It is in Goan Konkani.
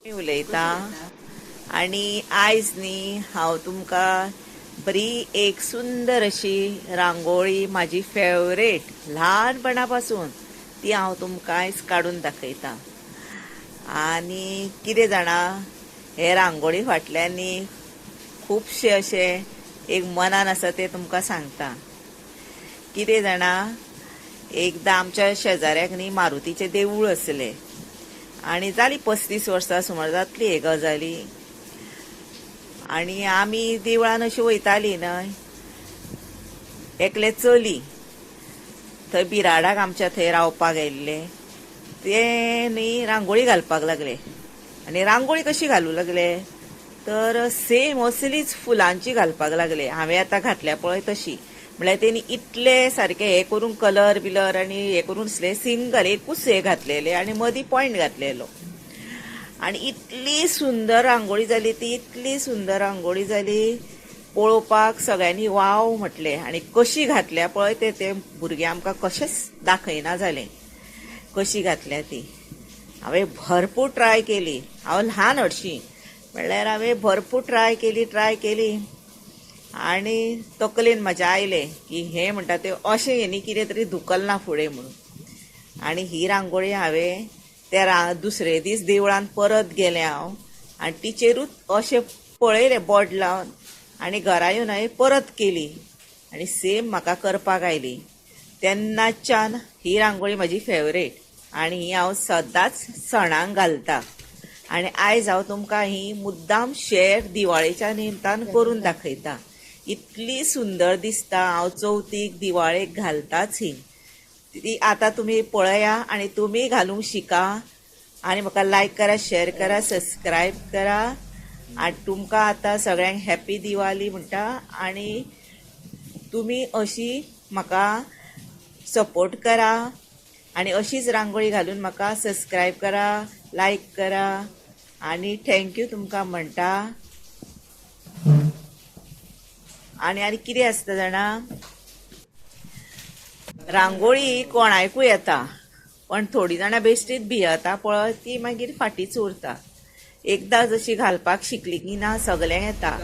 उलयता आनी आयज न्ही हांव तुमकां बरी एक सुंदर अशी रांगोळी, म्हाजी फेवरेट ल्हानपणा पासून, ती हांव तुमकां आयज काडून दाखयता. आनी कितें जाणा, हे रांगोळी फाटल्यान न्ही खुबशे अशे एक मनान आसा तें तुमकां सांगता. कितें जाणा, एकदां आमच्या शेजाऱ्याक न्ही मारुतीचें देवूळ आसलें आनी जाली 35 वर्सां सुमार जातली हे गजाली. आनी आमी देवळान अशी वयताली न्हय, एकलें चली थंय बिराडाक आमच्या थंय रावपाक आयिल्लें, तें न्ही रांगोळी घालपाक लागलें. आनी रांगोळी कशी घालूं लागले तर सेम असलीच फुलांची घालपाक लागले. हांवें आतां घातल्या पळय तशी, म्हळ्यार तेणी इतले सारके हे करून कलर बिलर आनी हे करून आसले, सिंगल एकूच हे घातलेले आनी मदीं पॉयंट घातलेलो. आनी इतली सुंदर रांगोळी जाली ती, इतली सुंदर रांगोळी जाली पळोवपाक सगळ्यांनी वाव म्हटलें. आनी कशी घातल्या पळय ते ते भुरगे आमकां कशेंच दाखयना जालें कशी घातल्या ती. हांवें भरपूर ट्राय केली, हांव ल्हान हरशीं म्हणल्यार हांवें भरपूर ट्राय केली ट्राय केली आनी तकलेन म्हाज्या आयलें की हें म्हणटा तें अशें हेणी कितें तरी धुकलना फुडें म्हणून. आनी ही रांगोळी हांवें त्या दुसरे दीस देवळान परत गेलें हांव आनी टिचेरूच अशें पळयलें बोर्ड लावन आनी घरा येवन हांवें परत केली आनी सेम म्हाका करपाक आयली. तेन्नाच्यान ही रांगोळी म्हाजी फेवरेट आनी ही हांव सदांच सणांक घालता. आनी आयज हांव तुमकां ही मुद्दाम शेर दिवाळेच्या निमतान करून दाखयता. इतली सुंदर दिसता, हांव चवथीक दिवाळेक घालताच ही. ती आतां तुमी पळया आनी तुमी घालूंक शिका आनी म्हाका लायक करा, शेर करा, सबस्क्रायब करा. आनी तुमकां आतां सगळ्यांक हॅपी दिवाळी म्हणटा आनी तुमी अशी म्हाका सपोर्ट करा आनी अशीच रांगोळी घालून म्हाका सबस्क्रायब करा, लायक करा आनी thank you तुमकां म्हणटा. आनी आनी कितें आसता जाणा, रांगोळी कोणाकूय येता पण थोडीं जाणां बेश्टीच भियेता पळय, ती मागीर फाटींच उरता. एकदां जशी घालपाक शिकली की ना सगळ्यांक येता.